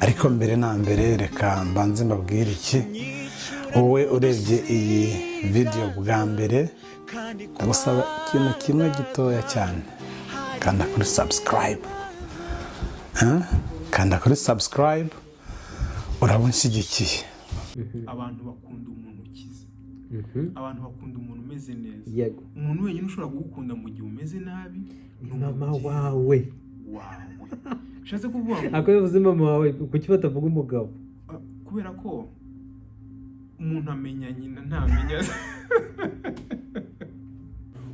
Ariko mbere na mbere, reka mbanze mbabwire iki: wowe urebye iyi video bwa mbere, ndagusaba ikintu kimwe gitoya cyane: kanda kuri subscribe. Kanda kuri subscribe, uraba unshyigikiye. Abantu bakunda umuntu ukize, abantu bakunda umuntu umeze neza. Umuntu wenyine ushobora kugukunda mu gihe umeze nabi ni mama umubyeyi wawe. Wawe. Bishatse kuvuga ngo Ako bivuze mama wawe, kuki batavuga umugabo? Ah, kubera ko umuntu amenya nyina, ntamenya se.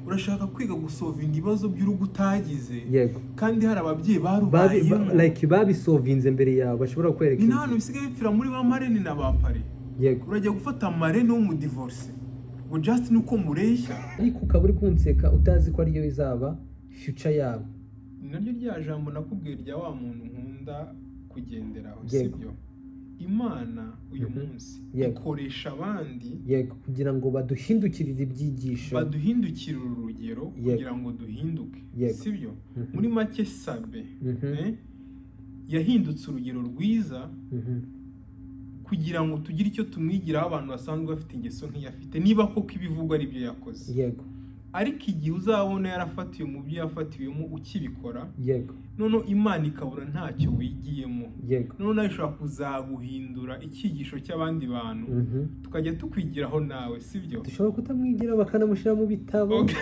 Urashaka kwiga gusolvinga ibibazo by'urugo utagize, kandi hari ababyeyi barubayemo. Like babisolvinze mbere yawe, bashobora kwereka Ni n'ahantu bisigaye bipfira muri ba marraine na ba parrain. Urajya gufata marraine w'umudivorce ngo just nuko mureshya. Ariko ukaba uri kunseka utazi ko ariyo izaba future yabo. Ni naryo rya jambo nakubwiye rya wa muntu nkunda kugenderaho, sibyo? Imana uyu munsi ikoresha abandi Kugira ngo baduhindukirire ibyigisho. Baduhindukire urugero kugira ngo duhinduke, sibyo? Muri make, Sabe yahindutse urugero rwiza kugira ngo tugire icyo tumwigiraho, abantu basanzwe bafite ingeso nk'iyo afite, niba koko ibivugwa ari byo yakoze. Ariko igihe uzabona yarafatiwe mu byo yafatiwemo ukibikora, noneho Imana ikabura ntacyo wigiyemo, noneho nawe ishobora kuzaguhindura icyigisho cy'abandi bantu, tukajya tukwigiraho nawe, sibyo? Dushobora kutamwigira, bakanamushyira mu bitabo. Okay.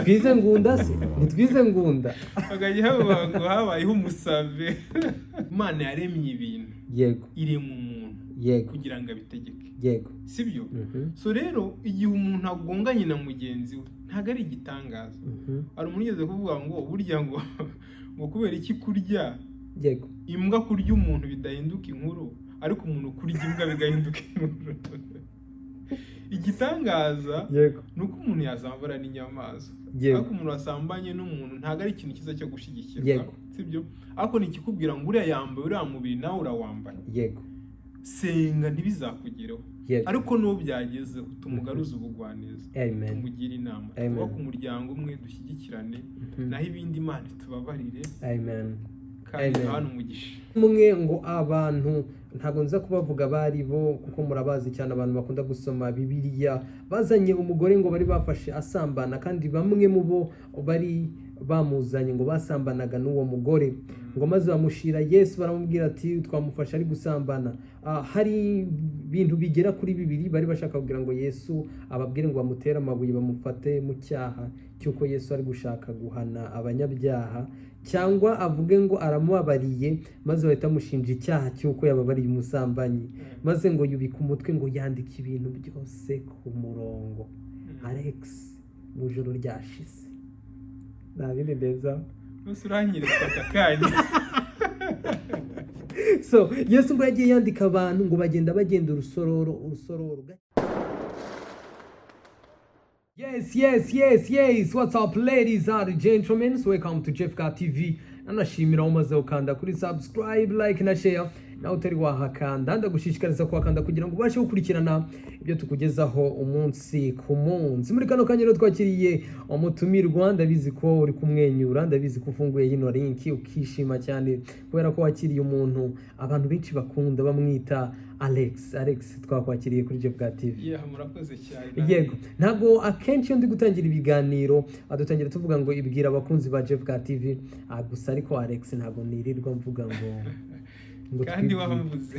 Twize Ngunda se? Ntitwize Ngunda? Bakajya bavuga ngo habayeho umusave. Imana yaremye ibintu, irema umuntu kugira ngo abitegeke, sibyo? So rero, igihe umuntu agonganye na mugenzi we, ntabwo ari igitangaza. Hari umuntu ugeze kuvuga ngo burya ngo kubera iki kurya imbwa kurya umuntu bidahinduka inkuru, ariko umuntu kurya imbwa bigahinduka inkuru? Igitangaza ni uko umuntu yazambara n'inyamaswa, ariko umuntu wasambanye n'umuntu ntabwo ari ikintu cyiza cyo gushyigikirwa, sibyo? Ariko ni ikikubwira ngo uriya yambaye uriya mubiri, nawe urawambara. Senga ntibizakugereho, ariko n'uwo byagezeho tumugaruze ubugwaneza, Amen. tumugire inama, Amen. twubake umuryango umwe, dushyigikirane. Naho ibindi, Imana itubabarire Amen. kandi Amen. duhane umugisha. Mwe ngo abantu, ntabwo nza kubavuga abari bo kuko murabazi cyane, abantu bakunda gusoma Bibiliya, bazanye umugore ngo bari bafashe asambana, kandi bamwe mu bo bari bamuzanye ngo basambanaga n'uwo mugore, ngo maze bamushira Yesu, baramubwira ati: "Twamufashe ari gusambana." Hari ibintu bigera kuri bibiri bari bashaka kugira ngo Yesu ababwire, ngo bamutere amabuye, bamufate mu cyaha cy'uko Yesu ari gushaka guhana abanyabyaha, cyangwa avuge ngo aramubabariye, maze bahita bamushinja icyaha cy'uko yababariye umusambanyi. Maze ngo yubika umutwe, ngo yandike ibintu byose ku murongo. Alex, mu ijoro ryashize nta bindi ndenzaho. Bose uranyereka aka kanya. So Yesu ngo yagiye yandika abantu, ngo bagenda bagenda urusororo urusororo. Yes. What's up, ladies and gentlemen? Welcome to Jeff Car TV. Nanashimira umaze gukanda kuri subscribe, like na share. Nawe utari wahakanda, ndagushishikariza kuhakanda kugira ngo ubashe gukurikirana ibyo tukugezaho umunsi ku munsi. Muri kano kanya rero twakiriye umutumirwa. Ndabizi ko uri kumwenyura, ndabizi ko ufunguye yino link ukishima cyane kubera ko wakiriye umuntu abantu benshi bakunda, bamwita Alex. Alex, twakwakiriye kuri Jeff Car TV. Yeah, murakoze cyane. Yego, ntabwo akenshi iyo ndi gutangira ibiganiro dutangira tuvuga ngo ibwira abakunzi ba Jeff Car TV. Gusa ariko Alex, ntabwo nirirwa mvuga ngo Kandi twibwire. Wamvuze.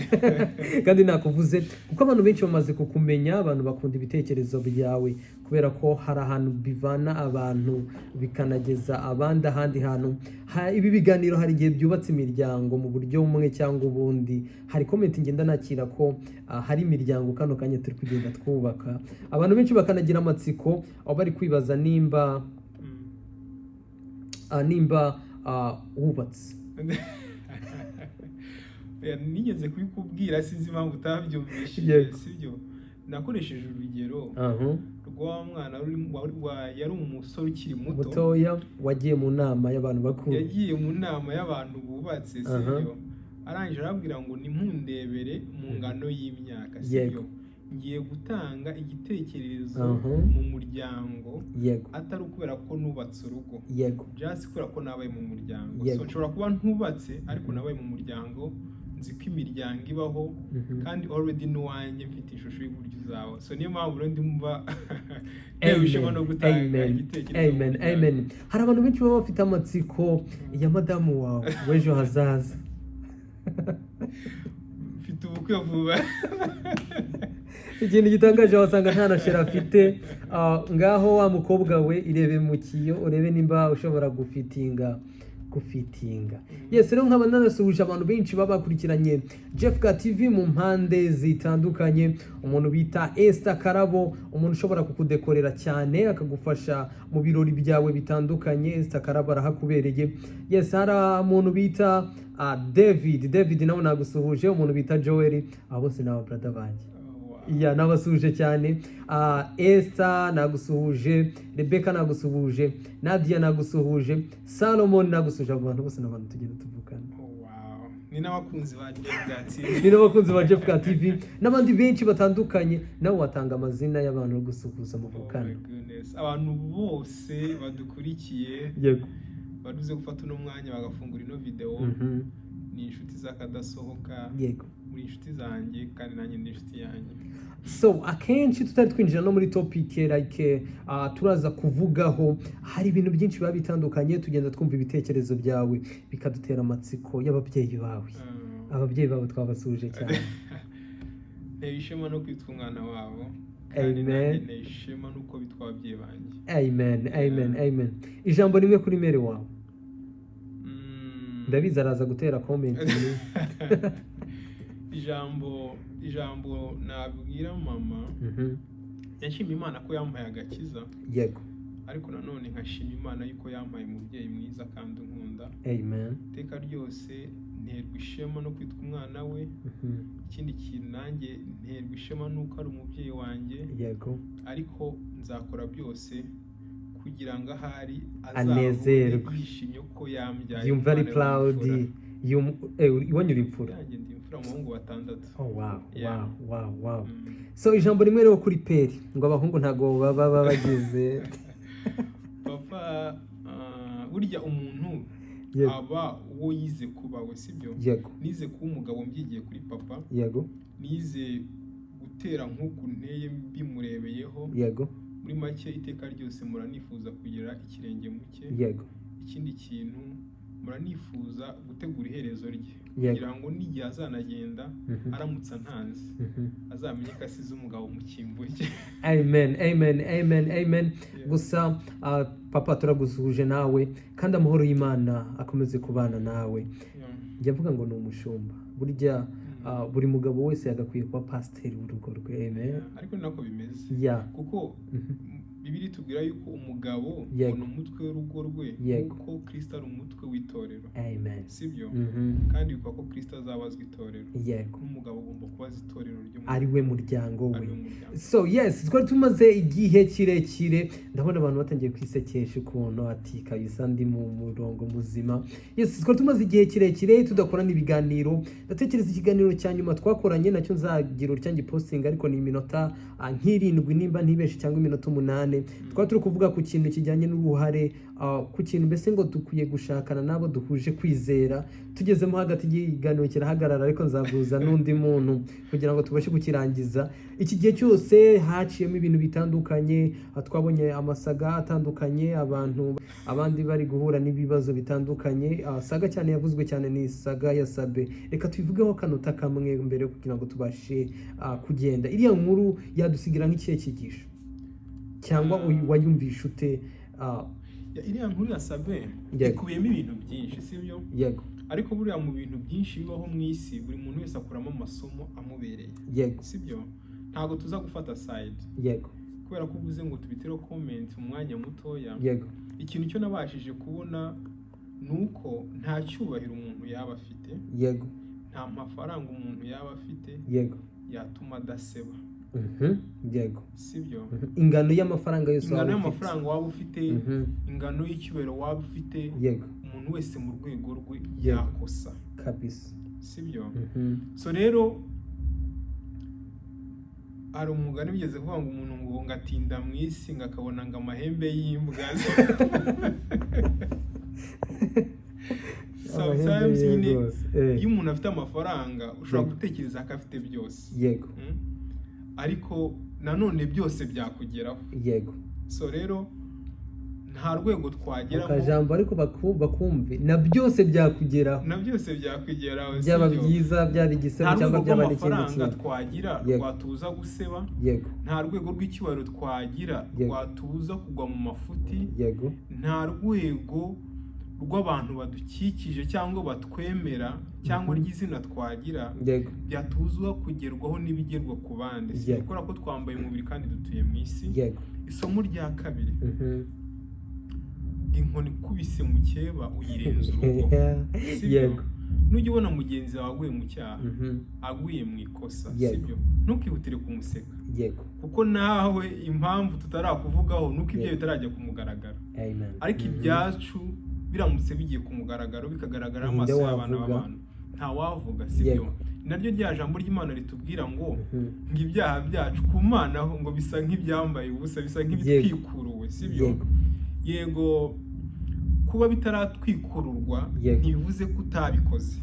Kandi nakuvuze kuko abantu benshi bamaze kukumenya. Abantu bakunda ibitekerezo byawe kubera ko hari ahantu bivana abantu bikanageza abandi ahandi hantu. Ibi biganiro hari igihe byubatse imiryango mu buryo bumwe cyangwa ubundi. Hari comment ngenda nakira ko hari imiryango kano kanya turi kugenda twubaka. Abantu benshi bakanagira amatsiko aho bari kwibaza nimba nimba wubatse. Oya, nigeze kubikubwira, sinzi impamvu utabyumvishije. Sibyo? Nakoresheje urugero rwa mwana yari umusore ukiri muto, mutoya wagiye mu nama y'abantu bakuru. Yagiye mu nama y'abantu bubatse, sibyo? Arangije arababwira ngo: "Nimundebere mu ngano y'imyaka, sibyo? Ngiye gutanga igitekerezo mu muryango, atari ukubera ko nubatse urugo, just kubera ko nabaye mu muryango. So nshobora kuba ntubatse, ariko nabaye mu muryango, Nzi ko imiryango ibaho, kandi already n'uwanjye mfite ishusho y'uburyo uzaba. So niyo mpamvu rero ndumva ntewe ishema no gutanga Amen. igitekerezo mu Amen. muryango. Amen. Hari abantu benshi baba bafite amatsiko ya madamu wawe w'ejo hazaza. Mfite ubukwe vuba. Ikintu gitangaje, wasanga nta na chérie afite. Ngaho wa mukobwa we, irebe mu kiyo urebe nimba ushobora gufitinga. Yes, rero nkaba nanasuhuje abantu benshi baba bakurikiranye Jeff Ka TV mu mpande zitandukanye. Umuntu bita Esther Karabo, umuntu ushobora kukudekorera cyane, akagufasha mu birori byawe bitandukanye. Esther Karabo arahakubereye. Yes, hari umuntu bita David. David nawe nagusuhuje. Umuntu bita Joel, abo bose ni aba brother banjye. Oh, wow. Ya, nabasuhuje cyane. Esther nagusuhuje, Rebecca nagusuhuje, Nadia nagusuhuje, Salomon nagusuhuje. Abo bantu bose ni abantu tugenda tuvukana. Oh, wow. Ni n'abakunzi ba Jeff Ka TV. Ni n'abakunzi ba Jeff Ka TV n'abandi benshi batandukanye. Nawe watanga amazina y'abantu uri gusuhuza Oh my muvukana. goodness. Abantu bose badukurikiye, baruze gufata uno mwanya bagafungura ino video, ni inshuti z'akadasohoka. Muri inshuti zanjye kandi nanjye ndi inshuti yanjye. So akenshi tutari twinjira no muri topic, like turaza kuvugaho, hari ibintu byinshi biba bitandukanye tugenda twumva ibitekerezo byawe bikadutera amatsiko y'ababyeyi bawe. Ababyeyi bawe twabasuhuje cyane. Ntewe ishema no kwitwa umwana wabo, kandi Amen. nanjye ntewe ishema n'uko bitwa ababyeyi banjye. Amen, amen, amen. Ijambo rimwe kuri mère wawe. Ndabizi araza gutera comment. Ijambo nabwira mama, yashima Imana ko yampaye agakiza, ariko nanone nkashima Imana yuko yampaye umubyeyi mwiza kandi unkunda. Amen. Iteka ryose nterwa ishema no kwitwa umwana we. Ikindi kintu, nanjye nterwa ishema n'uko ari umubyeyi wanjye, ariko nzakora byose kugira ngo ahari Anezerwe. azahore yishimye ko yambyaye. Yumva ari Umwana proud. w'imfura. Iwanyu uri imfura? Yanjye ndi imfura mu bahungu batandatu. Oh wow. Yeah. Wow. So ijambo rimwe rero kuri père, ngo abahungu ntabwo baba bagize. Papa, burya umuntu aba uwo yize kuba we, sibyo? Yego. Nize kuba umugabo mbyigiye kuri papa. Nize gutera nk'uku nteye mbimurebeyeho. Muri make, iteka ryose muranifuza kugira ikirenge mu cye. Ikindi kintu, muranifuza gutegura iherezo rye, kugira ngo n'igihe azanagenda, aramutse antanze, azamenye ko asize umugabo mu cyimbo cye. Amen, amen, amen, amen. Gusa papa, turagusuhuje nawe, kandi amahoro y'Imana akomeze kubana nawe. Njya mvuga ngo ni umushumba burya. Buri mugabo wese yagakwiye kuba pasiteri w'urugo rwe. Amen. Ariko ni nako bimeze, kuko Bibiliya itubwira yuko umugabo ngo ni umutwe w'urugo rwe, kuko Kristo ari umutwe w'itorero. Amen. Sibyo? Kandi bikaba ko Kristo azabazwa itorero, n'umugabo agomba kubaza itorero ry'umugabo, ari we muryango we. Ari we muryango. So yes, twari tumaze igihe kirekire, ndabona abantu batangiye kwisekesha ukuntu ati kabisa ndi mu murongo muzima. Yes, twari tumaze igihe kirekire tudakorana ibiganiro. Ndatekereza ikiganiro cya nyuma twakoranye nacyo nzagira utya ngipostinga, ariko ni iminota nk'irindwi nimba ntibeshe, cyangwa iminota 8. Twari turi kuvuga ku kintu kijyanye n'uruhare, ku kintu mbese ngo dukwiye gushakana n'abo duhuje kwizera. Tugezemo hagati ikiganiro kirahagarara, ariko nzaguza n'undi muntu kugira ngo tubashe kukirangiza. Iki gihe cyose haciyemo ibintu bitandukanye. Twabonye amasaga atandukanye, abantu abandi bari guhura n'ibibazo bitandukanye. Saga cyane yavuzwe cyane ni saga ya Sabe. Reka tubivugeho akanota kamwe mbere kugira ngo tubashe kugenda. Iriya nkuru yadusigira nk'ikihe cyigisho, cyangwa wayumvisha ute? Ya, iriya nkuru ya Sabe ikubiyemo ibintu byinshi, sibyo? Yego. Ariko buriya mu bintu byinshi bibaho mu isi, buri muntu wese akuramo amasomo amubereye. Sibyo? Ntabwo tuza gufata side, kubera ko uvuze ngo tubitereho comment mu mwanya mutoya. Ikintu cyo nabashije kubona ni uko nta cyubahiro umuntu yaba afite, nta mafaranga umuntu yaba afite yatuma adaseba. Yego. Sibyo? Ingano y'amafaranga yose Ingano waba ufite. y'amafaranga waba ufite, ingano y'icyubahiro waba ufite, umuntu wese mu rwego rwe yakosa. Sibyo? So rero hari umugani wigeze kuvuga ngo umuntu ngo ngatinda mu isi ngo akabona ngo amahembe y'imbwa. So Amahembe Sometimes ye nyine rwose. Iyo umuntu afite amafaranga, ushobora gutekereza ko afite byose. Ariko nanone byose byakugeraho. So rero nta rwego twageramo. Akajambo ariko bakumve, na byose byakugeraho. Na byose byakugeraho, Byaba sibyo? byiza, byaba igisebo Nta cyangwa rwego byaba n'ikindi rw'amafaranga kintu. twagira rwatuza guseba. Nta rwego rw'icyubahiro twagira rwatuza kugwa mu mafuti. Nta rwego rw'abantu badukikije cyangwa batwemera cyangwa ry'izina twagira byatuzwa kugerwaho n'ibigerwa ku bandi. Si kubera ko twambaye umubiri kandi dutuye mu isi. Isomo rya kabiri: inkoni ikubise mukeba uyirenza urugo, sibyo? Yego. Nujya ubona mugenzi wawe aguye mu cyaha, aguye mu ikosa, sibyo, ntukihutire kumuseka, kuko nawe impamvu tutarakuvugaho nuko ibyo bitarajya ku mugaragaro. Amen. Ariko ibyacu biramutse bigiye ku mugaragaro, bikagaragara Ninde amaso y'abana wavuga? b'abantu, ntawavuga, sibyo? Naryo rya jambo ry'Imana ritubwira ngo ngo ibyaha byacu ku Mana ho ngo bisa nk'ibyambaye ubusa, bisa nk'ibitwikuruwe, sibyo? Yego. Yego, kuba bitaratwikururwa ntibivuze ko utabikoze.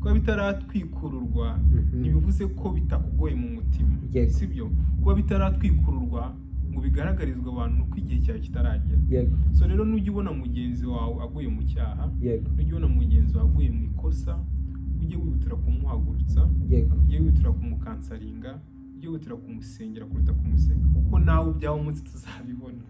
Kuba bitaratwikururwa ntibivuze ko bitakugoye mu mutima, sibyo? Kuba bitaratwikururwa ngo bigaragarizwe abantu ko igihe cyawe kitaragera. So rero nujya ubona mugenzi wawe aguye mu cyaha, nujya ubona mugenzi wawe aguye mu ikosa, ujye wihutira kumuhagurutsa, ujye wihutira kumucounselinga, ujye wihutira kumusengera kuruta kumuseka, kuko nawe ibyawe umunsi tuzabibona,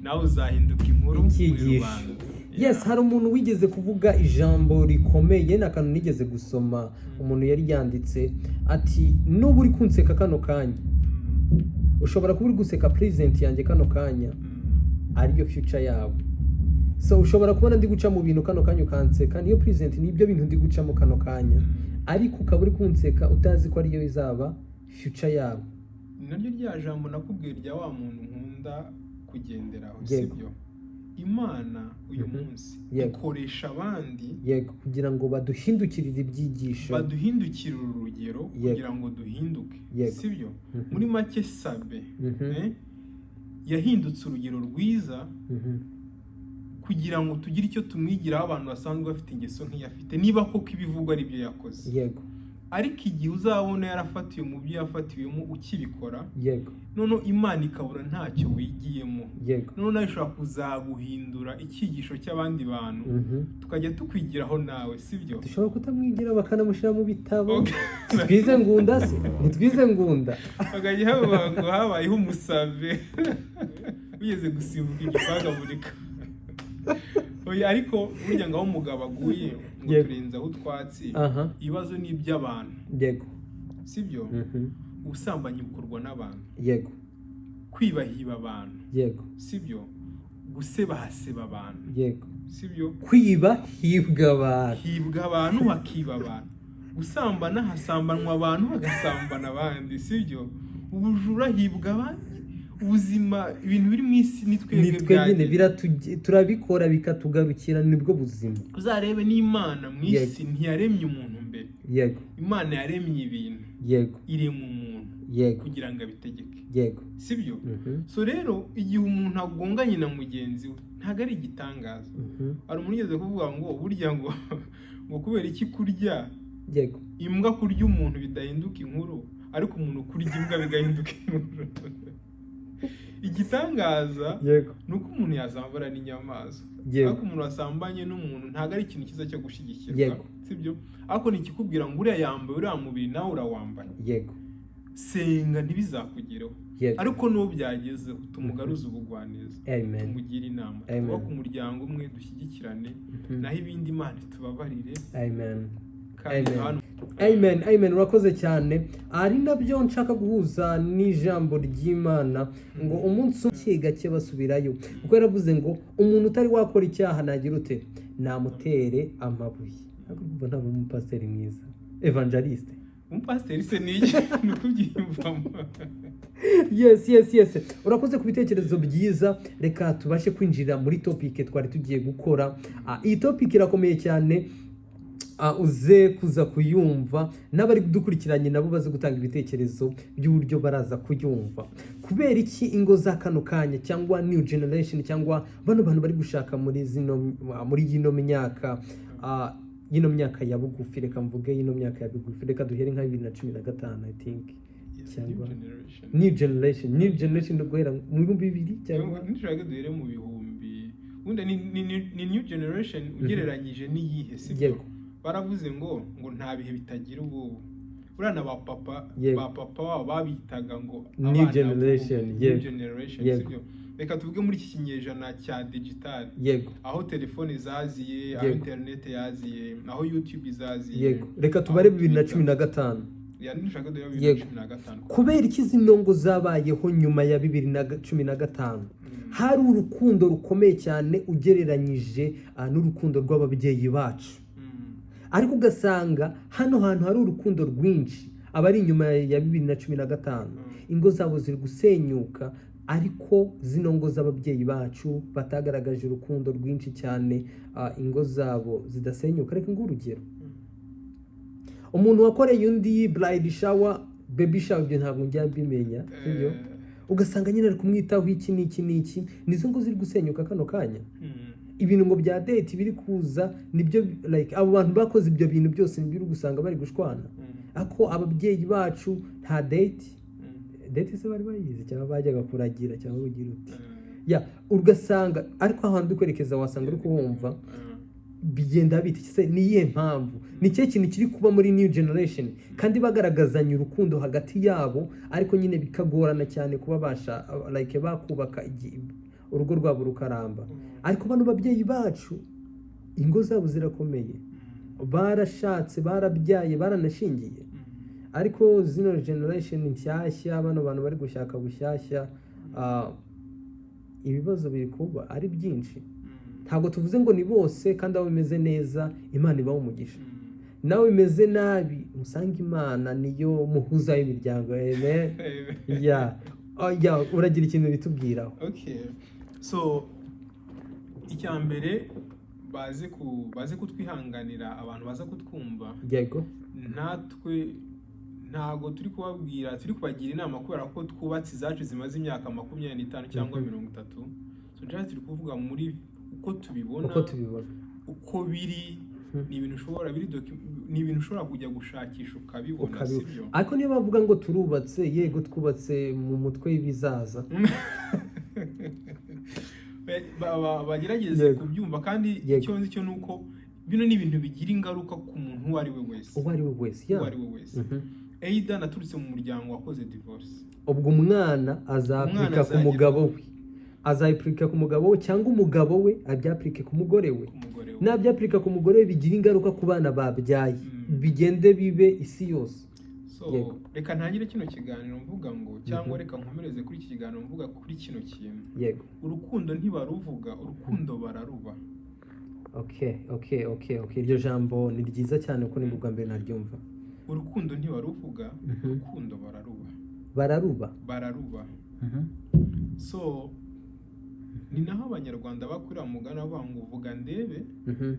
nawe uzahinduka inkuru muri Icyigisho. rubanda. Yes, hari umuntu wigeze kuvuga ijambo rikomeye, ni akantu nigeze gusoma, umuntu yari yanditse ati: "Nuba uri kunseka kano kanya, ushobora kuba uri guseka present yanjye kano kanya, ariyo future yawe." So ushobora kubona ndi guca mu bintu kano kanya ukanseka, niyo present, nibyo bintu ndi gucamo kano kanya, ariko ukaba uri kunseka utazi ko ariyo izaba future yawe. Ni naryo rya jambo nakubwiye rya wa muntu nkunda kugenderaho, sibyo? Imana uyu munsi ikoresha abandi Kugira ngo baduhindukirire ibyigisho. Baduhindukire urugero kugira ngo duhinduke, sibyo? Muri make, Sabe yahindutse urugero rwiza kugira ngo tugire icyo tumwigiraho, abantu basanzwe bafite ingeso nk'iyo afite, niba koko ibivugwa ari byo yakoze. Ariko igihe uzabona yarafatiwe mu byo yafatiwemo ukibikora, noneho Imana ikabona ntacyo wigiyemo, noneho nawe ishobora kuzaguhindura icyigisho cy'abandi bantu, tukajya tukwigiraho nawe, sibyo? Dushobora kutamwigira, bakanamushyira mu bitabo. Okay. Twize Ngunda se? Ntitwize Ngunda? Bakajya bavuga ngo habayeho umusave wigeze gusimbuka igipangamurika. Oya, ariko burya ngo aho umugabo aguye ngo turenzaho utwatsi. Ibibazo ni iby'abantu, sibyo? Ubusambanyi bukorwa n'abantu. Kwibahiba abantu, sibyo? Guseba haseba abantu, sibyo? Kwiba hibwa abantu. Hibwa abantu, hakiba abantu. Gusambana hasambanwa abantu, hagasambana abandi, sibyo? Ubujura hibwa abandi. Ubuzima, ibintu biri mu isi ni twebwe Ni twe nyine. byagenwe. Turabikora bikatugarukira, nibwo buzima. Uzarebe n'Imana mu isi ntiyaremye umuntu mbere. Imana yaremye ibintu, irema umuntu kugira ngo abitegeke, sibyo? So rero igihe umuntu agonganye na mugenzi we, ntabwo ari igitangaza. Hari umuntu ugeze kuvuga ngo burya ngo kubera iki kurya imbwa, kurya umuntu bidahinduka inkuru, ariko umuntu kurya imbwa bigahinduka inkuru? Igitangaza ni uko umuntu yazambara n'inyamaswa, ariko umuntu wasambanye n'umuntu ntabwo ari ikintu cyiza cyo gushyigikirwa, sibyo? Ariko ni ikikubwira ngo uriya yambaye uriya mubiri, nawe urawambaye. Senga ntibizakugereho. Ariko n'uwo byagezeho, tumugaruze ubugwaneza, tumugire inama, twubake umuryango umwe, dushyigikirane. Naho ibindi, Imana itubabarire. Amen. Kandi Amen. hano Amen, amen. Urakoze cyane. Ari nabyo nshaka guhuza n'ijambo ry'Imana ngo umunsi umwe gake basubirayo, kuko yaravuze ngo umuntu utari wakora icyaha nagira ute? Namutere amabuye. Ntabwo urumva, ntabwo umupasiteri mwiza, évangéliste. Umupasiteri se ni iki? Ni ukubyiyumvamo. Yes, urakoze ku bitekerezo byiza. Reka tubashe kwinjira muri topic twari tugiye gukora. Iyi topic irakomeye cyane. Uze kuza kuyumva, n'abari dukurikiranye nabo baze gutanga ibitekerezo by'uburyo baraza kuyumva. Kubera iki ingo za kano kanya, cyangwa new generation, cyangwa bano bantu bari gushaka muri zino, muri yino myaka Yino myaka ya bugufi, reka mvuge yino myaka ya bugufi, reka duhere nka 2015, I think. Yes, cyangwa new generation. New generation ni guhera mu 2000 cyangwa Ntushake duhere mu bihumbi, ubundi ni new generation ugereranyije n'iyihe, sibyo? Yego. Baravuze ngo nta bihe bitagira ububu. Buriya na ba papa, ba papa wabo babitaga ngo New abana generation, b'ubu, new yego. generation, sibyo? Reka tuvuge muri iki kinyejana cya digital, aho telefone zaziye, aho internet yaziye, aho YouTube zaziye. Yego, reka tubare aho 2015. Ya, ntushaka duhere bibiri na cumi na gatanu. Kubera iki zino ngo zabayeho nyuma ya 2015 hari urukundo rukomeye cyane ugereranyije n'urukundo rw'ababyeyi bacu? Ariko ugasanga hano hantu hari urukundo rwinshi, abari inyuma ya 2015, ingo zabo ziri gusenyuka, ariko zino ngo z'ababyeyi bacu batagaragaje urukundo rwinshi cyane, ingo zabo zidasenyuka. Reka nguhe urugero: umuntu wakoreye undi bride shower, baby shower, ibyo ntabwo njya mbimenya, sibyo? Ugasanga nyine ari kumwitaho iki n'iki n'iki, nizo ngo ziri gusenyuka kano kanya. Ibintu ngo bya date biri kuza nibyo, like abo bantu bakoze ibyo bintu byose nibyo uri gusanga bari gushwana. Ariko ababyeyi bacu nta date. Date se bari bayizi, cyangwa bajyaga kuragira, cyangwa ugira uti ya ugasanga, ariko ahantu uri kwerekeza wasanga uri kuhumva. Bigenda bite se? Ni iyihe mpamvu? Ni ikihe kintu kiri kuba muri new generation kandi bagaragazanya urukundo hagati yabo, ariko nyine bikagorana cyane kuba basha like bakubaka urugo rwabo rukaramba? Ariko bano babyeyi bacu ingo zabo zirakomeye, barashatse, barabyaye, baranashingiye. Ariko zino generation nshyashya, bano bantu bari gushaka bushyashya, ibibazo biri kuba ari byinshi. Ntabwo tuvuze ngo ni bose, kandi abo bimeze neza Imana ibaha umugisha, nawe bimeze nabi musange Imana niyo muhuza w'imiryango. Amen. Ya. Oh, ya, uragira ikintu bitubwiraho? Okay, so icya mbere, baze kutwihanganira, abantu baza kutwumva. Natwe ntago turi kubabwira, turi kubagira inama kubera ko twubatse izacu zimaze imyaka 25 cyangwa 30. So njyewe turi kuvuga muri uko tubibona, uko tubibona, uko biri. Ni ibintu ushobora kujya gushakisha ukabibona, sibyo? Ariko niyo bavuga ngo turubatse, yego twubatse mu mutwe w'ibizaza. Bagerageze kubyumva kandi icyo nzi cyo ni uko bino ni ibintu bigira ingaruka ku muntu uwo ari we wese. Uwo ari we wese, ya. Uwo ari we wese. Either naturutse mu muryango wakoze divorce, Ubwo umwana azapurika Umwana ku mugabo we, azayipurika ku mugabo we, cyangwa umugabo we abyapurike ku mugore we. Ku mugore we. Nabyapurika ku mugore we bigira ingaruka ku bana babyaye, bigende bibe isi yose. So reka ntangire kino kiganiro mvuga ngo, cyangwa reka nkomereze kuri iki kiganiro mvuga kuri kino kintu: urukundo ntibaruvuga, urukundo bararuba. Okay, iryo jambo ni ryiza cyane kuko ni bwa mbere naryumva. Urukundo ntibaruvuga, urukundo bararuba. Bararuba. Bararuba. So ni naho Abanyarwanda bakurira mugana bavuga ngo "Vuga ndebe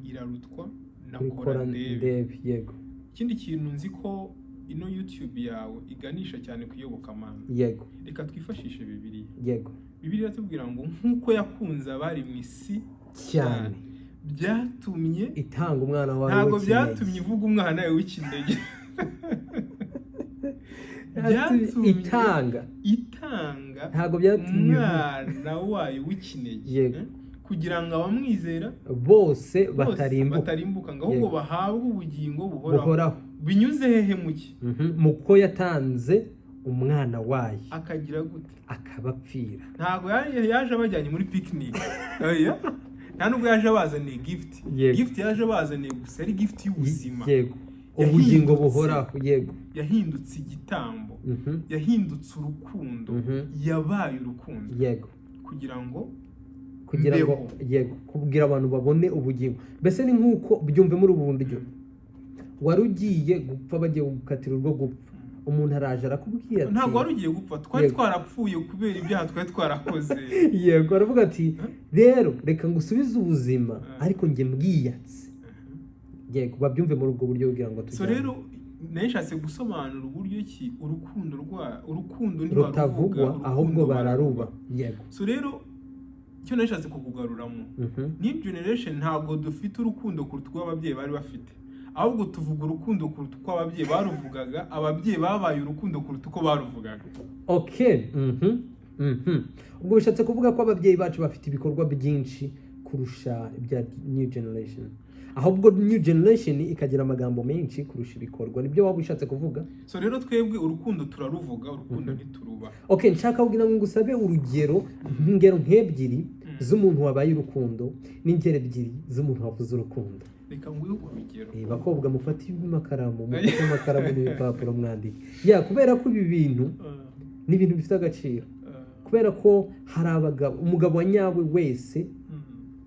irarutwa na kuri kora kora ndebe." Ndebe, yego. Ikindi kintu, nzi ko ino YouTube yawe iganisha cyane ku iyobokamana. Reka twifashishe Bibiliya. Bibiliya iratubwira ngo nk'uko yakunze abari mu isi cyane, byatumye itanga umwana wawe ntabwo w'ikinege. byatumye ivuga umwana we w'ikinege. Byatumye Byatumye itanga itanga ntabwo byatumye ivuga. Umwana wayo w'ikinege, kugira ngo abamwizera bose bose batarimbuka, batarimbuka ngo ahubwo bahabwe ubugingo buhoraho. Buhoraho. Binyuze hehe? Muki? Mu ko yatanze umwana wayo. Akagira gute? Akabapfira. Ntabwo yaje abajyanye muri picnic. Oya. Nta nubwo yaje abazaniye gift. Gift yaje abazaniye gusa ari gift y'ubuzima. Yego, ubugingo buhoraho, yego. Yahindutse igitambo, yahindutse urukundo, yabaye urukundo kugira ngo kugira ngo mbeho. Yego, kubwira abantu babone ubugingo. Mbese ni nk'uko byumve muri ubu buryo: wari ugiye gupfa, bagiye gukatira urwo gupfa, umuntu araje arakubwira ati Ntabwo wari ugiye gupfa, twari twarapfuye kubera ibyaha twari twarakoze. Yego, aravuga ati: "Rero reka ngusubize ubuzima, ariko njye mbwiyatse." Yego, babyumve muri ubwo buryo kugira ngo So tujyane. rero nari nshatse gusobanura uburyo ki urukundo rwa urukundo ntibaruvuga, rutavugwa, urukundo ahubwo bararuba, yego. So rero Icyo nashatse kukugaruramo, new generation ntabwo dufite urukundo kuruta uko ababyeyi bari bafite, ahubwo tuvuga urukundo kuruta uko ababyeyi baruvugaga. Ababyeyi babaye urukundo kuruta uko baruvugaga. Okay. Ubwo bishatse kuvuga ko ababyeyi bacu bafite ibikorwa byinshi kurusha ibya new generation, ahubwo new generation ikagira amagambo menshi kurusha ibikorwa. Nibyo waba ushatse kuvuga? So rero twebwe urukundo turaruvuga, urukundo ntituruba. Okay, nshaka kugira ngo ngusabe urugero, ingero nk'ebyiri z'umuntu wabaye urukundo n'ingero ebyiri z'umuntu wavuze urukundo. Reka nguhe urugero. Bakobwa, mufate amakaramu n'ibipapuro mwandike, ya, kubera ko ibi bintu ni ibintu bifite agaciro, kubera ko hari abagabo, umugabo wa nyawe wese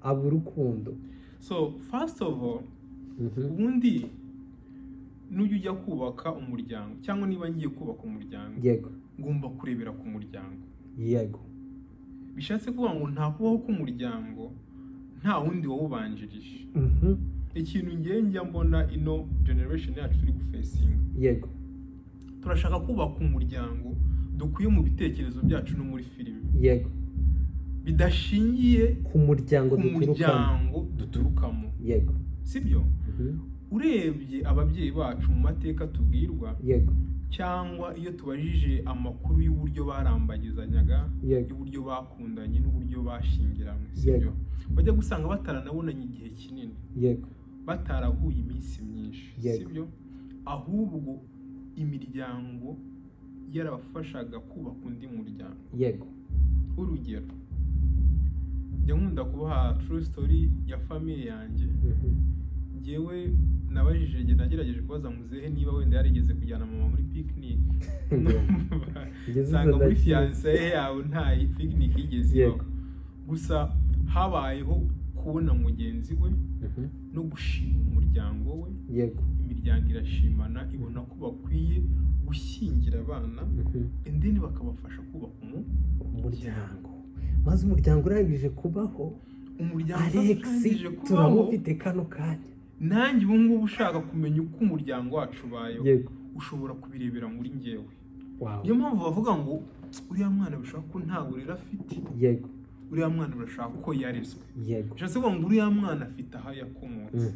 aba urukundo. So first of all, ubundi nujya ujya kubaka umuryango, cyangwa niba ngiye kubaka umuryango, ngomba kurebera ku muryango. Bishatse kuvuga ngo nta kubaho k'umuryango nta wundi wawubanjirije. Ikintu ngiye njya mbona ino generation yacu turi gufacinga, turashaka kubaka umuryango dukuye mu bitekerezo byacu no muri filime, bidashingiye ku muryango ku duturukamo. muryango duturukamo. Sibyo? Urebye ababyeyi bacu mu mateka tubwirwa, cyangwa iyo tubajije amakuru y'uburyo barambagizanyaga, y'uburyo bakundanye n'uburyo bashyingiranywe, sibyo? Bajya gusanga bataranabonanye igihe kinini, batarahuye iminsi myinshi, sibyo? Ahubwo imiryango yarabafashaga kubaka undi muryango. Urugero, njya nkunda kubaha true story ya famille yanjye. Njyewe nabajije, njye nagerageje kubaza muzehe niba wenda yarigeze kujyana mama muri picnic. Ngeze Nsanga muri ndakizi. fiançailles yawe nta picnic yigeze ibaho. Gusa habayeho kubona mugenzi we no gushima umuryango we. Imiryango irashimana, ibona ko bakwiye gushyingira abana, and then bakabafasha kubaka umuryango. Maze umuryango urangije kubaho, umuryango Alex urangije kubaho, turamufite kano kanya. Nanjye ubu ngubu ushaka kumenya uko umuryango wacu ubayeho, ushobora kubirebera muri njyewe. Niyo mpamvu bavuga ngo uriya mwana bishobora ko nta burere afite, uriya mwana birashaka ko yarezwe. Bishatse kuvuga ngo uriya mwana afite aho yakomotse,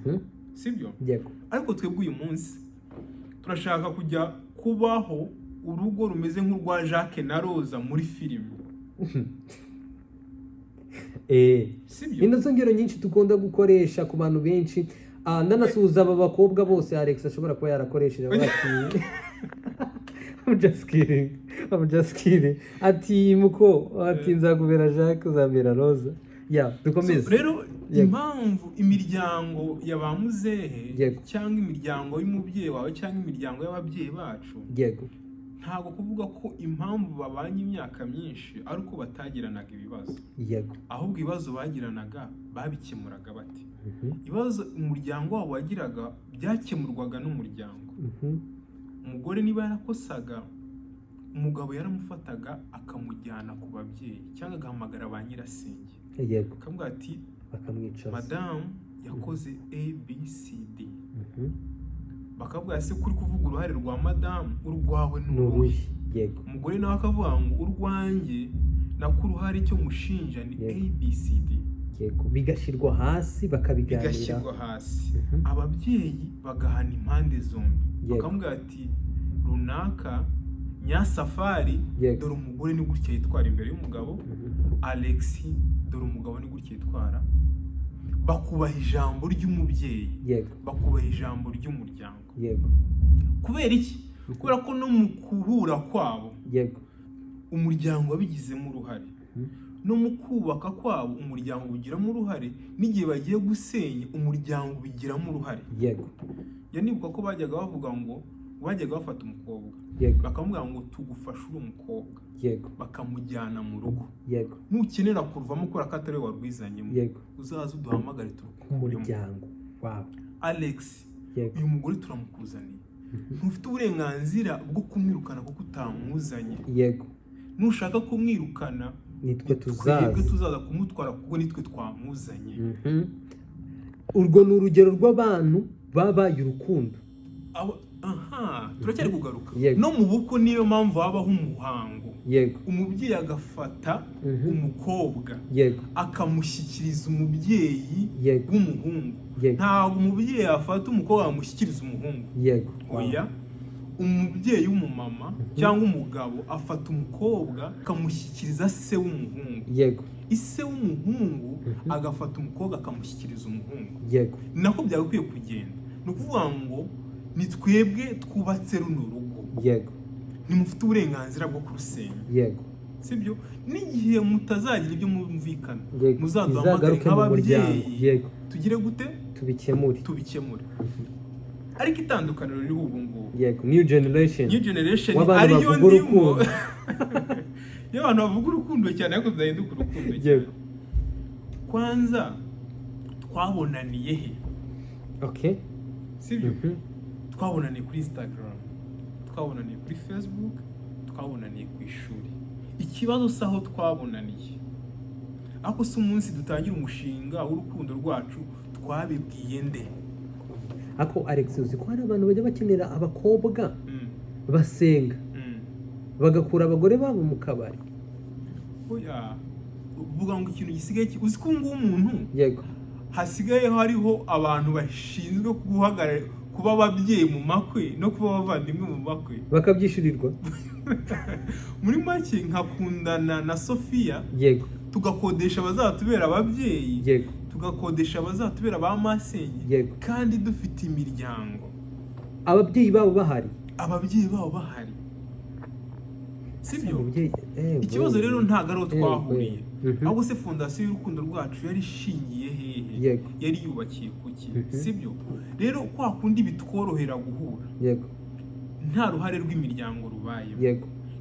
sibyo? Yego. Ariko twebwe uyu munsi turashaka kujya kubaho urugo rumeze nk'urwa Jacques na Roza muri filime, sibyo? Ni nazo ngero nyinshi dukunda gukoresha ku bantu benshi. Ndanasuhuza aba bakobwa bose Alex ashobora kuba yarakoresheje, avuga ati "I'm just kidding, I'm just kidding." Ati muko, ati nzakubera Jacques, uzambera Roza. Ya, dukomeze. So, rero impamvu imiryango ya ba muzehe cyangwa imiryango y'umubyeyi wawe cyangwa imiryango y'ababyeyi bacu, ntabwo kuvuga ko impamvu babanye imyaka myinshi ari uko batagiranaga ibibazo, ahubwo ibibazo bagiranaga babikemuraga bate? Ibibazo umuryango wabo wagiraga byakemurwaga n'umuryango. Umugore niba yarakosaga, umugabo yaramufataga akamujyana ku babyeyi cyangwa agahamagara ba nyirasenge, akamubwira ati bakamwicaza, "Madamu yakoze A B C D." Bakavuga se kuri kuvuga uruhare rwa madamu, urwawe ni ni uruhe? Uruhe? Umugore nawe akavuga ngo urwanjye nako uruhare icyo mushinja ni A B C D. Yego, bigashyirwa hasi bakabiganira. Bigashyirwa hasi. Ababyeyi bagahana impande zombi, bakamubwira ati runaka nyasafari, dore umugore ni gutya yitwara imbere y'umugabo. Alex, dore umugabo ni gutya yitwara. Bakubaha ijambo ry'umubyeyi, bakubaha ijambo ry'umuryango. Kubera iki? Kubera ko no mu guhura kwabo umuryango wabigizemo uruhare, no mu kubaka kwabo umuryango ubigiramo uruhare, n'igihe bagiye gusenya umuryango ubigiramo uruhare. Njya nibuka ko bajyaga bavuga ngo bajyaga bafata umukobwa, bakamubwira ngo tugufashe uri umukobwa, bakamujyana mu rugo, nukenera kuruvamo kubera ko atari we warwizanyemo, uzaze uduhamagare turukuremo. Umuryango wawe. Alex, uyu mugore turamukuzaniye, ntufite uburenganzira bwo kumwirukana kuko utamuzanye. Nushaka kumwirukana, nitwe twebwe tuzaza tuzaza kumutwara kuko nitwe twamuzanye. Urwo ni urugero rw'abantu babaye urukundo. Aha turacyari kugaruka. No mu bukwe niyo mpamvu habaho umuhango. Umubyeyi agafata umukobwa akamushyikiriza umubyeyi w'umuhungu. Ntabwo umubyeyi yafata umukobwa amushyikiriza umuhungu. Oya, umubyeyi w'umumama cyangwa umugabo afata umukobwa akamushyikiriza se w'umuhungu. Ise w'umuhungu agafata umukobwa akamushyikiriza umuhungu. Ni nako byagakwiye kugenda. Ni ukuvuga ngo ni twebwe twubatse runo rugo, ntimufite uburenganzira bwo kurusenya. Sibyo? N'igihe mutazagira ibyo mwumvikana, muzaduhamagare Bizagaruke mu muryango. nk'ababyeyi. Tugire gute? Tubikemure. Tubikemure. Ariko itandukaniro ririho ubu ngubu, Yego, new generation, new generation, w'abantu ariyo bavuga ndimo, urukundo. Iyo abantu bavuga urukundo cyane ariko tudahinduka urukundo cyane. Kwanza twabonaniye he? Sibyo? Twabonaniye kuri Instagram, twabonaniye kuri Facebook, twabonaniye ku ishuri. Ikibazo si aho twabonaniye, ariko si umunsi dutangira umushinga w'urukundo rwacu twabibwiye nde? Ako Alex, uzi ko hari abantu bajya bakenera abakobwa basenga, bagakura abagore babo mu kabari? Oya, uvuga ngo ikintu gisigaye uzi ko ubu ngubu umuntu hasigaye hariho abantu bashinzwe guhagarara, kuba ababyeyi mu makwe no kuba abavandimwe mu makwe. Bakabyishyurirwa. Muri make, nkakundana na Sofiya, tugakodesha abazatubera ababyeyi, tugakodesha abazatubera ba masenge, kandi dufite imiryango. Ababyeyi babo bahari. Ababyeyi babo bahari, sibyo? Umubyeyi Ikibazo rero ntabwo ari aho twahuriye, ahubwo se fondation y'urukundo rwacu yari ishingiye hehe? Yari yubakiye kuki? Sibyo? Rero kwa kundi bitworohera guhura nta ruhare rw'imiryango rubayemo,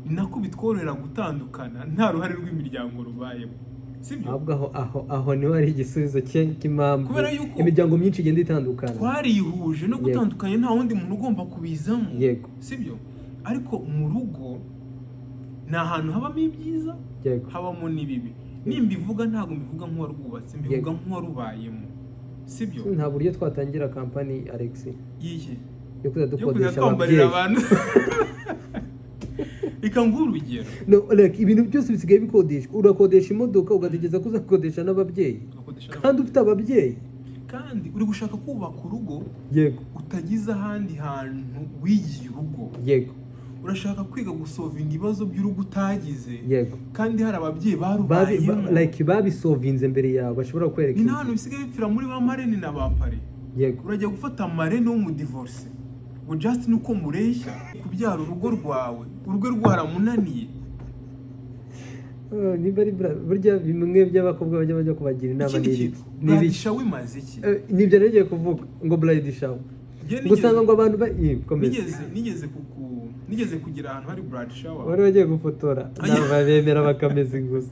ni nako bitworohera gutandukana nta ruhare rw'imiryango rubayemo, sibyo? Ahubwo aho niho hari igisubizo cye cy'impamvu Kubera yuko imiryango myinshi igenda itandukana. twarihuje no gutandukanya nta wundi muntu ugomba kubizamo. Sibyo? Ariko mu rugo ni ahantu habamo ibyiza, habamo n'ibibi. Nimbivuga ntabwo mbivuga nk'uwarwubatse, mbivuga nk'uwarubayemo, sibyo? Nta buryo twatangira company, Alex, Yihe? yo kuzajya Yo kujya dukodesha twambarira ababyeyi? abantu. Reka nguhe urugero. No, like, ibintu byose bisigaye bikodeshwa. Urakodesha imodoka, ugategereza ko uzakodesha n'ababyeyi, Ugakodesha kandi ufite ababyeyi. Kandi uri gushaka kubaka urugo utagize ahandi hantu wigiye urugo. Urashaka kwiga gusolvinga ibibazo by'urugo utagize, kandi hari ababyeyi barubayemo. Like, babisolvinze mbere yawe, bashobora kwereka Ni inzira. n'ahantu bisigaye bipfira muri ba marraine na ba parrain. Urajya gufata marraine w'umudivorce ngo just nuko mureshya kubyara urugo rwawe, urugo rwaramunaniye. Oh, nimba ari burya bimwe by'abakobwa bajya kubagira inama Ikindi ni kintu, ibiki? Ni ibiki? bride shower imaze iki? Nibyo nari kuvuga ngo bride shower, Njye ngo usanga ngo abantu komeza. Nigeze kugira ahantu hari bride shower. Wari wagiye gufotora ntabwo babemera, bakameza gusa.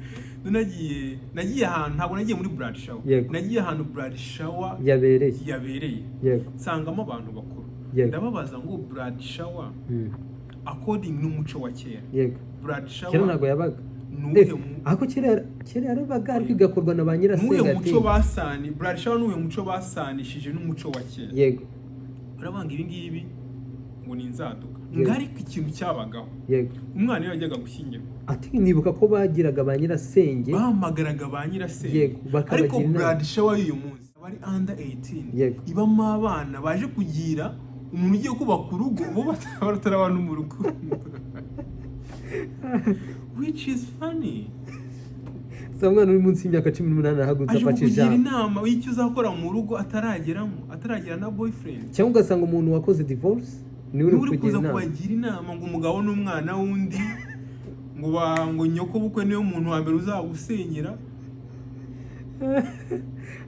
Nagiye ahantu, ntabwo nagiye muri bride shower. Nagiye ahantu bride shower yabereye. Yabereye, nsangamo abantu bakuru. Ndababaza ngo bride shower, according n'umuco wa kera, bride Kera shower ntabwo yabaga. ni uwuhe Ariko kera yarabaga, ariko igakorwa na ba ni uwuhe nyirasenge. Muco basani bride shower ni uwuhe muco basanishije n'umuco wa kera? Urabanga ibi ngibi ngo ni inzaduka. Ngo ariko ikintu cyabagaho, umwana iyo yajyaga gushyingirwa, Ati nibuka ko bagiraga ba nyirasenge. Bahamagaraga ba nyirasenge. Bakabagira Ariko inama. bride shower y'uyu munsi bari under 18, ibamo abana baje kugira umuntu ugiye kubaka urugo, bo batarabana mu rukundo, which is funny. Si umwana uri munsi y'imyaka 18 ahagurutse Aje afashe kukugira ijambo. inama y'icyo uzakora mu rugo atarageramo, ataragira na boyfriend. Cyangwa ugasanga umuntu wakoze divorce niwe uri Niwe uri kugira kuza inama. kubagira inama ngo umugabo n'umwana w'undi, ngo ngo nyoko bukwe niwe muntu wa mbere uzagusenyera.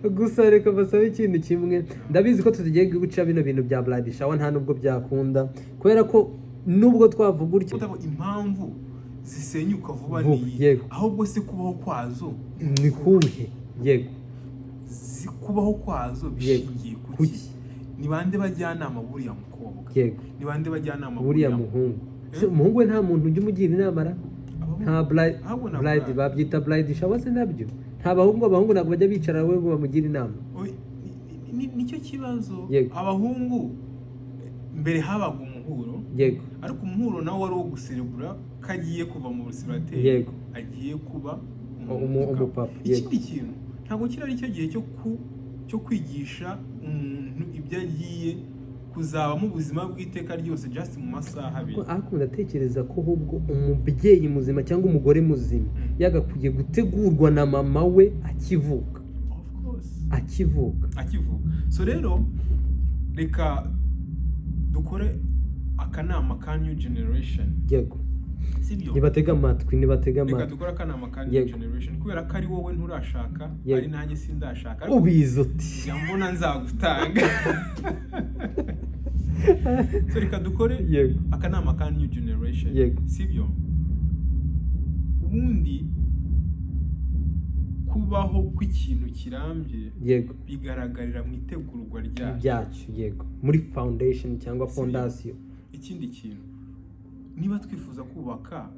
Gusa reka basabe ikintu kimwe. Ndabizi ko tutagiye guca bino bintu bya bride shower, nta nubwo byakunda, kubera ko nubwo twavuga utya, Utabo impamvu zisenyuka vuba Vuba, ni iyi. Ahubwo se kubaho kwazo ni kuhe? Yego. Kubaho kwazo bishingiye kuki? Kuki? Ni bande bajyanama buriya mukobwa? Ni bande bajyanama Buriya muhungu Se, umuhungu we nta muntu ujya umugira inama ra? Nta bride Ahubwo na bride bride. Babyita bride shower se nabyo? Nta bahungu, abahungu ntabwo bajya bicara we ngo bamugire inama? Oy, nicyo kibazo. Abahungu, mbere habaga umuhuro. Ariko umuhuro nawe wari uwo guserebura ko agiye kuva mu bucélibataire, agiye kuba umugabo. Umupapa, yego. Ikindi kintu, ntabwo kiri ari cyo gihe cyo kwigisha umuntu ibyo agiye kuzabamo ubuzima bw'iteka ryose just mu masaha 2. Ariko ndatekereza ko ahubwo umubyeyi muzima cyangwa umugore muzima yagakwiye gutegurwa na mama we akivuka. Of course. Akivuka. Akivuka. So rero reka dukore akanama ka new generation, sibyo? Nibatega amatwi, nibatega Reka amatwi. dukore akanama ka new generation, kubera ko ari wowe nturashaka, ari nanjye sindashaka, ariko Ubizi uti? Njya mbona nzagutanga. So reka dukore akanama ka new generation, sibyo? Ubundi kubaho kw'ikintu kirambye bigaragarira mu itegurwa ryacyo. Byacu, yego, muri foundation cyangwa Sibyo? fondation. Ikindi kintu, niba twifuza kubaka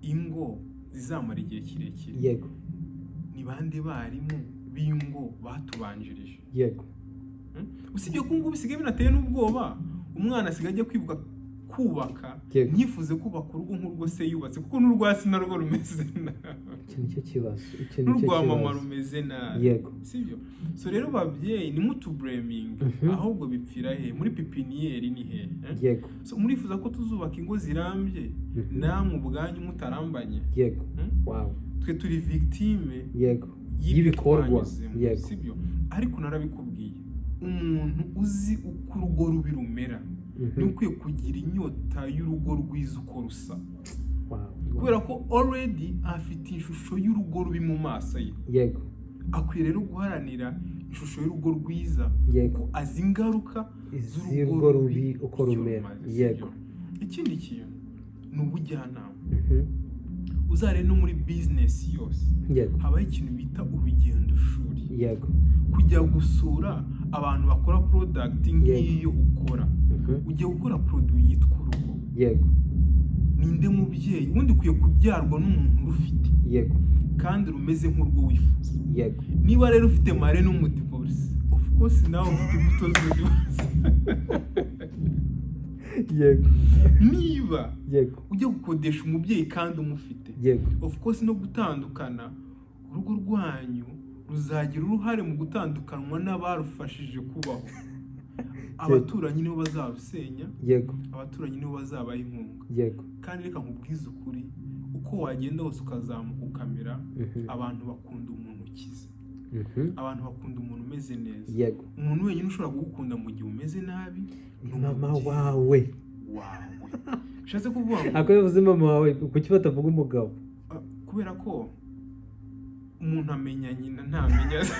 ingo zizamara igihe kirekire, ni bande barimu b'ingo batubanjirije? Usibye ko ubu ngubu bisigaye binateye n'ubwoba, umwana asigaye ajya kwibuka kubaka, ntifuze kubaka urugo nk'urwo se yubatse, kuko n'urwa se narwo rumeze nabi. Icyo nicyo kibazo, icyo nicyo N'urwa mama kibazo. rumeze nabi. Sibyo? So rero babyeyi, nimutublaminge, ahubwo bipfira he? Muri pépinière ni he, eh? So murifuza ko tuzubaka ingo zirambye, namwe ubwanyu mutarambanye? Twe turi victime y'ibyo Y'ibikorwa. twanyuzemo, sibyo? Ariko narabikubwiye, umuntu uzi uko urugo rubi rumera ni ukwiye kugira inyota y'urugo rwiza uko rusa, kubera ko already afite ishusho y'urugo rubi mu maso ye. Akwiye rero guharanira ishusho y'urugo rwiza, kuko azi ingaruka z'urugo rubi uko icyo rumera. rumaze, sibyo? Ikindi kintu ni ubujyanama. Uzarebe no muri bizinesi yose, habaho ikintu bita urugendo shuri, kujya gusura abantu bakora product nk'iyo ukora. Ugiye gukora produit yitwa urugo, ninde mubyeyi ubundi ukwiye kubyarwa n'umuntu urufite kandi rumeze nk'urwo wifuza? Niba rero ufite mari n'umudivorce, of course nawe ufite imbuto z'umudivorce. Niba ujya gukodesha umubyeyi kandi umufite, of course no gutandukana, urugo rwanyu ruzagira uruhare mu gutandukanwa n'abarufashije kubaho. Abaturanyi nibo bazarusenya, abaturanyi nibo bazabaha inkunga. Kandi reka nkubwize ukuri, uko wagenda hose ukazamuka ukamera, abantu bakunda umuntu ukize, abantu bakunda umuntu umeze neza. Umuntu wenyine ushobora kugukunda mu gihe umeze nabi ni Mama umubyeyi wawe. wawe. Bishatse kuvuga ngo Ako bivuze mama wawe, kuki batavuga umugabo? Ah, kubera ko umuntu amenya nyina ntamenya se,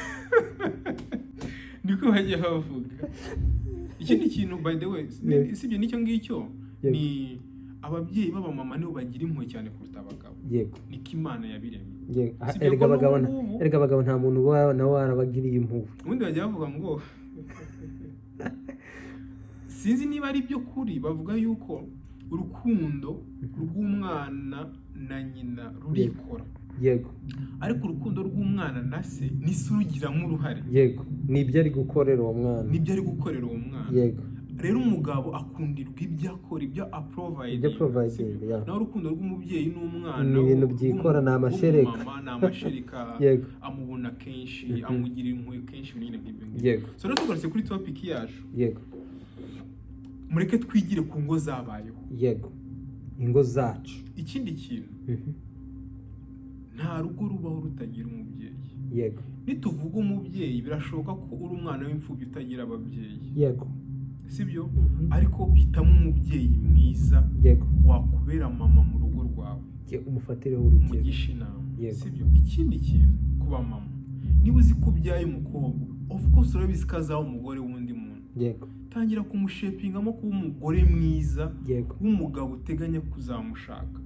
niko bajya bavuga. Ikindi kintu, by the way, usibye n'icyo ngicyo, ni ababyeyi b'abamama nibo bagira impuhwe cyane kuruta abagabo. Niko Imana yabiremye. Sibyo Erega ko abagabo n'ubu erega abagabo nta muntu uba nawe warabagiriye impuhwe. Ubundi bajya bavuga ngo, sinzi niba ari byo kuri, bavuga yuko urukundo rw'umwana na nyina rurikora, ariko urukundo rw'umwana na se ni se urugiramo uruhare. Yego, nibyo ari gukorera uwo mwana. Nibyo ari gukorera uwo mwana. Rero umugabo akundirwa ibyo akora, ibyo aprovidinga. Ibyo providing, yeah. Naho urukundo rw'umubyeyi n'umwana Ni ibintu byikora, ni amashereka. w'umumama ni amashereka. Amubona kenshi, amugirira impuhwe kenshi, ibintu nyine nk'ibyo ngibyo. So rero tugarutse kuri topic yacu, mureke twigire ku ngo zabayeho. Yego, ingo zacu. Ikindi kintu, nta rugo rubaho rutagira umubyeyi. Nituvuga umubyeyi, birashoboka ko uri umwana w'imfubyi utagira ababyeyi, sibyo? Ariko hitamo umubyeyi mwiza wakubera mama mu rugo rwawe. Umufatireho urugero. Umugisha inama, sibyo? Ikindi kintu, kuba mama, niba uzi ko ubyaye umukobwa, of course urabizi ko azaba umugore w'undi muntu. Tangira kumushapingamo kuba umugore mwiza w'umugabo uteganya kuzamushaka,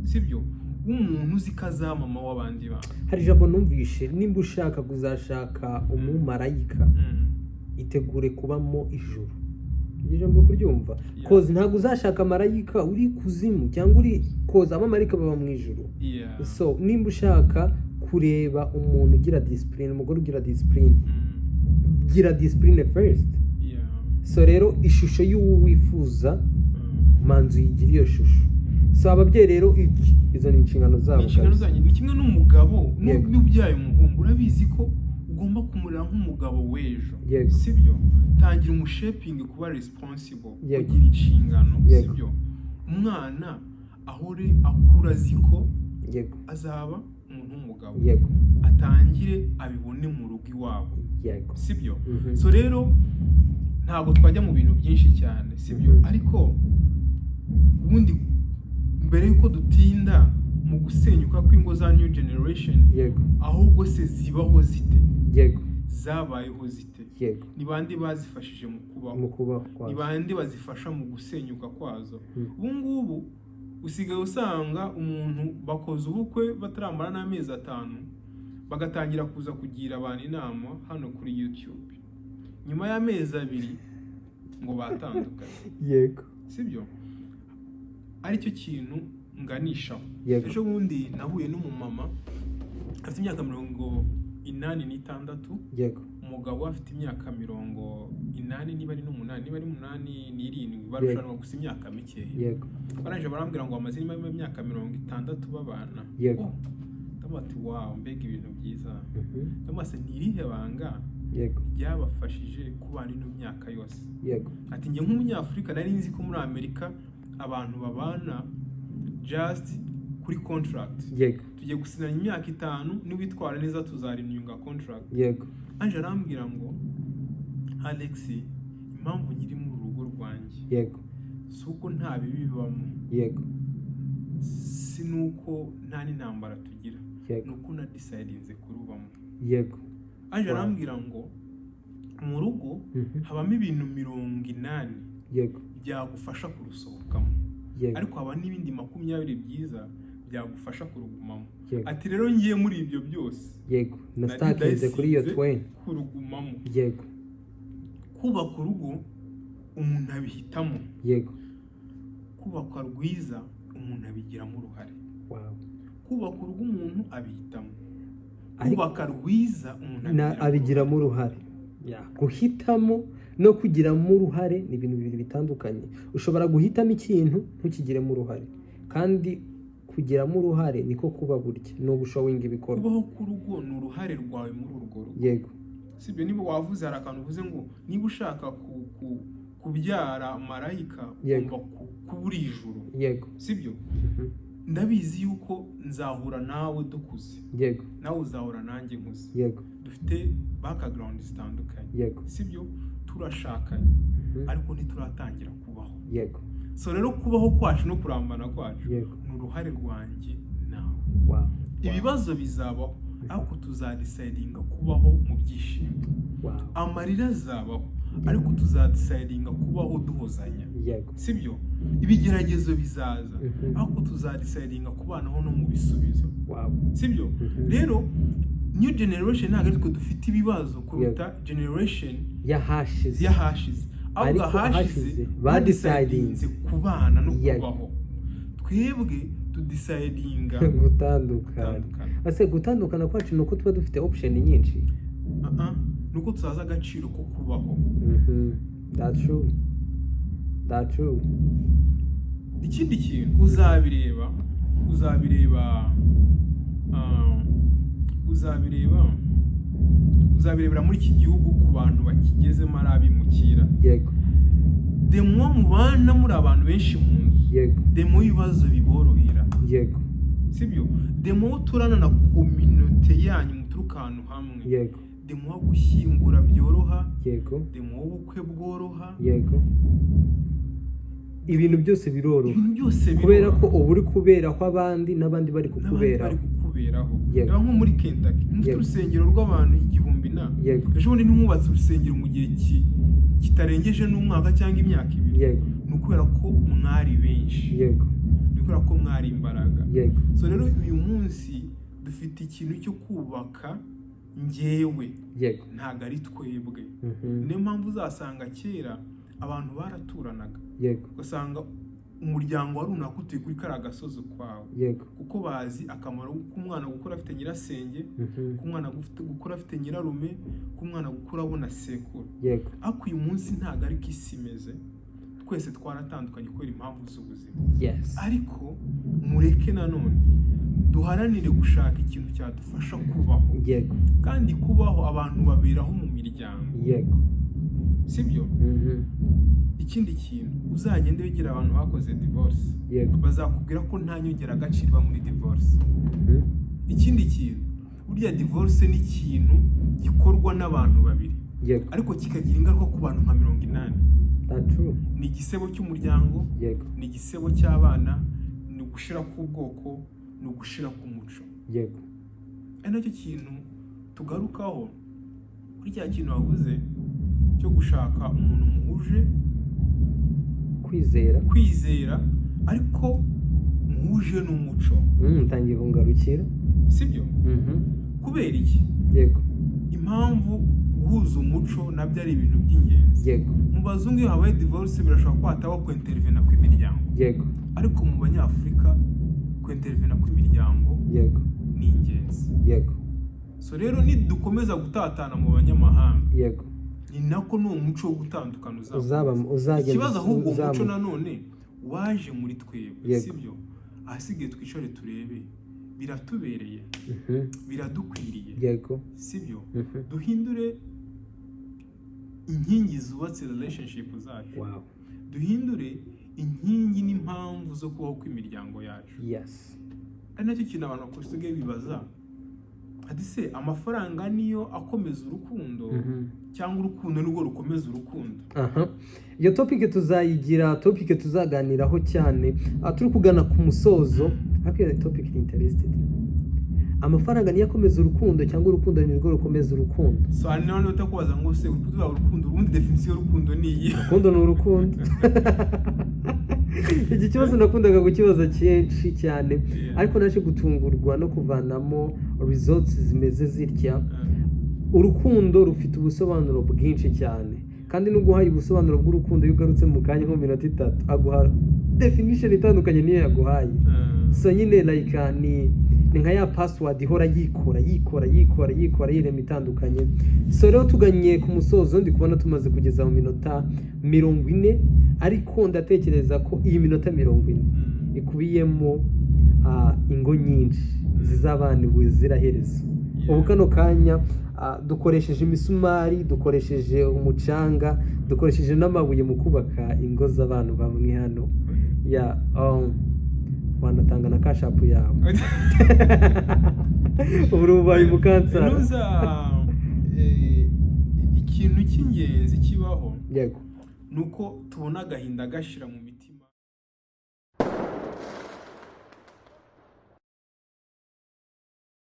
sibyo? W'umuntu uzi ko azaba mama w'abandi bana. Hari ijambo numvishe: nimba ushaka kuzashaka umumarayika, itegure kubamo ijuru. Iryo jambo uri kuryumva? 'Cause ntabwo uzashaka marayika uri kuzimu cyangwa uri, 'cause abamarayika baba mu ijuru. So nimba ushaka kureba umuntu ugira discipline, umugore ugira discipline, gira discipline first. So rero ishusho y'uwo wifuza Manzu yigira iyo shusho. So ababyeyi rero, izo ni inshingano zabo Ni inshingano kabisa. zanyu. Ni kimwe n'umugabo. N'ubyaye umuhungu, urabizi ko ugomba kumurera nk'umugabo w'ejo, sibyo? Tangira umushapinge kuba responsible, kugira inshingano, sibyo? Umwana ahore akura azi ko azaba umuntu w'umugabo, atangire abibone mu rugo iwabo, sibyo? So rero ntabwo twajya mu bintu byinshi cyane, sibyo? Ariko ubundi mbere y'uko dutinda mu gusenyuka kw'ingo za new generation, ahubwo se zibaho zite? Zabayeho zite? Ni bande bazifashije mu kubaho? Mu kubaho Ni kwazo. bande bazifasha mu gusenyuka kwazo? Ubu ngubu usigaye usanga umuntu bakoze ubukwe bataramara n'amezi 5, bagatangira kuza kugira abantu inama hano kuri YouTube. Nyuma y'amezi 2 ngo batandukanye, sibyo? Aricyo kintu nganishaho. Ejo bundi nahuye n'umumama afite imyaka 86. Umugabo afite imyaka 80, niba ari n'umunani, niba ari 87, barushanwa gusa imyaka mikeya. Barangije barambwira ngo bamaze niba imyaka 60 babana. Oh, ndavuga ati: "Wow, mbega ibintu byiza!" Ndavuga ati: "Ni irihe banga ryabafashije kubana ino myaka yose?" Ati: "Njye nk'umunyafurika nari nzi ko muri Amerika abantu babana just kuri contract, tugiye gusinyana imyaka 5, niwitwara neza tuzarenewinga contract." Ange arambwira ngo: "Alex, impamvu nkiri mu rugo rwanjye si uko nta bibi bibamo, si nuko nta n'intambara tugira, ni uko nadecidinze kurubamo." Ange arambwira ngo mu rugo habamo ibintu 80 byagufasha kurusohokamo, ariko haba n'ibindi 20 byiza byagufasha kurugumamo. Ati: "Rero ngiye muri ibyo byose, Na stuckinze kuri iyo nari 20. kurugumamo." Kubaka urugo umuntu abihitamo. Kubaka rwiza umuntu abigiramo uruhare. Kubaka urugo umuntu abihitamo, kubaka rwiza umuntu Na abigiramo abigiramo uruhare. Ya, guhitamo no kugiramo uruhare ni ibintu bibiri bitandukanye. Ushobora guhitamo ikintu ntukigiremo uruhare, kandi kugiramo uruhare niko kuba burya ni ugushowinga ibikorwa. Kubaho k'urugo ni uruhare rwawe muri urwo rugo, sibyo? Niba wavuze, hari akantu uvuze ngo niba ushaka kubyara marayika, ugomba kuba uri ijuru, sibyo? Ndabizi yuko nzahura nawe dukuze, nawe uzahura nanjye nkuze. Dufite background zitandukanye, sibyo? Turashakanye, ariko ntituratangira kubaho. So rero kubaho kwacu no kurambana kwacu ni uruhare rwanjye nawe. Ibibazo bizabaho, ariko tuzadecidinga kubaho mu byishimo. Amarira azabaho, ariko tuzadecidinga kubaho duhozanya, sibyo? Ibigeragezo bizaza, ariko tuzadecidinga kubanaho no mu bisubizo, sibyo? Rero new generation ntabwo ari twe dufite ibibazo kuruta generation y'ahashize. Y'ahashize. Ahubwo Ariko ahashize ahashize badecidinze badecidinze kubana no kubaho, twebwe tudecidinga gutandukana. Gutandukana. Ese gutandukana kwacu ni uko tuba dufite option nyinshi? Ah, ah, ni uko tutazi agaciro ko kubaho. That's true. That's true. Ikindi kintu uzabireba, uzabirebera muri iki gihugu ku bantu bakigezemo ari abimukira. The more mubana muri abantu benshi mu nzu, the more ibibazo biborohera, sibyo? The more uturana na communauté yanyu, muturuka ahantu hamwe, the more gushyingura byoroha, the more ubukwe bworoha. Ibintu byose biroroha. Ibintu byose Kubera biroroha. ko uba uri kuberaho abandi, n'abandi bari N'abandi kukuberaho. bari kukuberaho. Reba nko muri Kentucky mufite urusengero rw'abantu 1000 na ejo bundi ntimwubatse urusengero mu gihe kitarengeje n'umwaka cyangwa imyaka 2. Ni ukubera ko mwari benshi, ni ukubera ko mwari imbaraga. So rero uyu munsi dufite ikintu cyo kubaka njyewe, ntabwo ari twebwe. Niyo mpamvu uzasanga kera abantu baraturanaga, ugasanga umuryango wa runaka utuye kuri kariya gasozi ukwawe, kuko bazi akamaro k'umwana gukura afite nyirasenge, k'umwana gukura afite nyirarume, k'umwana gukura abona sekuru. Ariko uyu munsi ntabwo ariko isi imeze. Twese twaratandukanye kubera impamvu z'ubuzima. Ariko mureke nanone duharanire gushaka ikintu cyadufasha kubaho. Kandi kubaho, abantu baberaho mu miryango. Sibyo? Mhm. Ikindi kintu, uzagende wigira abantu bakoze divorce, bazakubwira ko nta nyongeragaciro iba muri divorce. Ikindi kintu, burya divorce ni ikintu gikorwa n'abantu babiri, ariko kikagira ingaruka ku bantu nka 80. That's true. Ni igisebo cy'umuryango, ni igisebo cy'abana, ni ugushira k'ubwoko, ni ugushira k'umuco. Ari nacyo kintu tugarukaho kuri cya kintu wavuze cyo gushaka umuntu muhuje kwizera. Kwizera, ariko muhuje n'umuco. Ntangiye kungarukira. Sibyo? Mhm. Kubera iki? Impamvu guhuza umuco nabyo ari ibintu by'ingenzi, mu bazungu iyo habaye divorce birashobora ko hatabaho kwintervena kw'imiryango, ariko mu Banyafurika kwintervena kw'imiryango ni ingenzi. So rero nidukomeza gutatana mu banyamahanga, ni nako n'uwo muco wo gutandukana uzaba uzaba. Uzagenda Ikibazo ahubwo, uwo muco uzamuka. nanone waje muri twebwe. Sibyo? Ahasigaye twicare turebe, biratubereye? Biradukwiriye? Sibyo? Mhm. Duhindure inkingi zubatse relationship zacu. Duhindure inkingi n'impamvu zo kubaho kw'imiryango yacu. Ari nacyo kintu abantu basigaye bibaza ati: "Se amafaranga niyo akomeza urukundo, cyangwa urukundo nirwo rukomeza urukundo?" Aha, iyo topic tuzayigira topic tuzaganiraho cyane. Turi kugana ku musozo, ariko iyo topic ni interested. Amafaranga niyo akomeza urukundo, cyangwa urukundo nirwo rukomeza urukundo? So hari n'abandi batakubaza ngo: "Se urukundo, urukundo, ubundi definition y'urukundo ni iyi?" Urukundo ni urukundo. Iki kibazo nakundaga kukibaza kenshi cyane, ariko naje gutungurwa no kuvanamo results zimeze zitya: urukundo rufite ubusobanuro bwinshi cyane, kandi n'uguhaye ubusobanuro bw'urukundo, iyo ugarutse mu kanya nko mu minota 3, aguha definition itandukanye n'iyo yaguhaye. So nyine like ni nka ya password ihora yikora, yikora, yikora, yikora, yirema itandukanye. So rero tuganye ku musozo, ndi kubona tumaze kugeza mu minota 40, ariko ndatekereza ko iyi minota 40 ikubiyemo ingo nyinshi zizabana ubuziraherezo. Ubu kano kanya dukoresheje imisumari, dukoresheje umucanga, dukoresheje n'amabuye mu kubaka ingo z'abantu bamwe hano. Ya, wanatanga na Cash App yawe, ubu ubaye umukansara. Nuza ikintu cy'ingenzi kibaho ni uko tubona agahinda gashira mu mitima.